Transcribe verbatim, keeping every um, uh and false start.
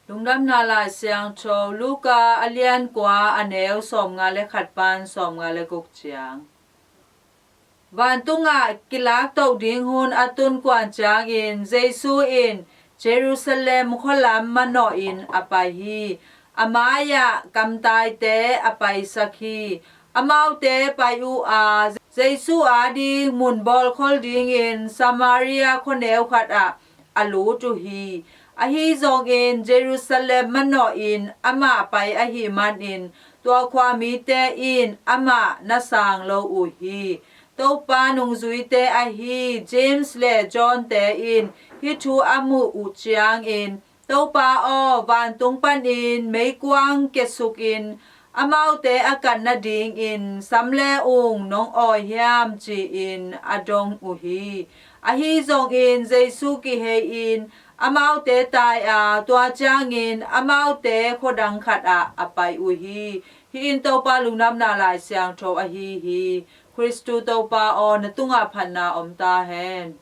Lungdamna Lai Siangtho Luka a lian kua, a neu sawmnga le khat pan sawmnga le guk ciang. Vantungah kilaktoh ding hun a tun kuan ciangin Jesu in Jerusalem khualam manawhin a pai hi. A mai-ah kamtaite a paisak hi. Amaute pai uh a, Jesu ading mun bawlkhol dingin Samaria khuaneu khatah a lut uh hi. Ahi zongin Jerusalem manawhin amah pai ahih manin tua khuamite in amah na sang lo uh hi. Topa nungzuite ahi James le John-te in hih thu a muh uh ciangin, "Topa aw, vantung panin meikuang kiasukin amaute a kat nadingin sam le ung nong awi hiam?" ci-in a dong uh hi. Ahi zongin Jesu kihei-in amaute tai a, tua ciangin amaute khuadang khatah a pai uh hi. Hih in Topa Lungdamna Lai Siangtho ahi hi. Khristu Topa aw, na tungah phatna om ta hen.